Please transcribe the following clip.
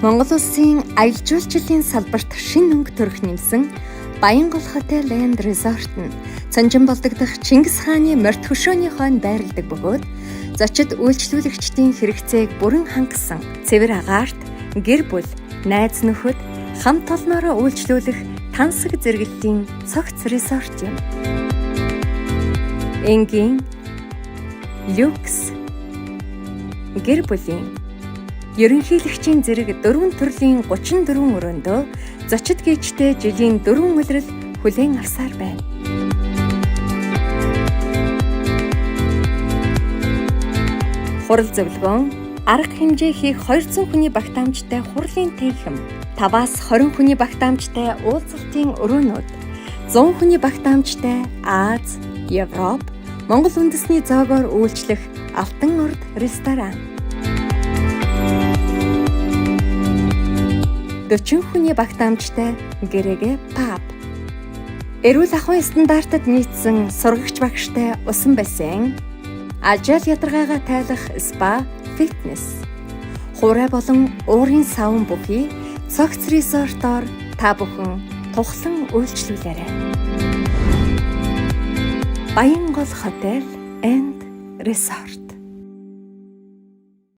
Монгол улсын аялал жуулчлалын салбарт шинэ өнгө төрөх нэмсэн Баянгол Hotel and Resort нь цонжин болдогдох Чингис хааны морьт хөшөөний хойно байрладаг бөгөөд зочид үйлчлүүлэгчдийн хэрэгцээг бүрэн хангасан цэвэр агаарт гэр бүл, найз нөхөд хамт олноороо үйлчлүүлэх тансаг зэрэглэлийн цогц resort юм. Энгийн, люкс, гэр бүлийн, ерөнхийлөгчийн зэрэг дөрвөн төрлийн 34 өрөөндөө зочид гийчтэй жилийн дөрвөн улирал хүлээн авсаар байна. Хурал зөвлөгөөн, арга хэмжээ хийх 200 хүний багтаамжтай хурлын танхим, 5-аас 20 хүний багтаамжтай уулзалтын өрөөнүүд, 100 хүний багтаамжтай Ази, Европ, Монгол үндэсний зоогоор үйлчлэх Алтан Орд ресторан. 40 хүний багтаамжтай Гэрэгэ pub. Эрүүл ахуйн стандартад нийцсэн сургагч багштай усан бассейн, ажаал ядаргаагаа тайлах спа, фитнес, хуурай болон уурын савн бүхий цогц resort оор та бүхэн тухлан үйлчлүүлээрэй. Баянгол Hotel and Resort.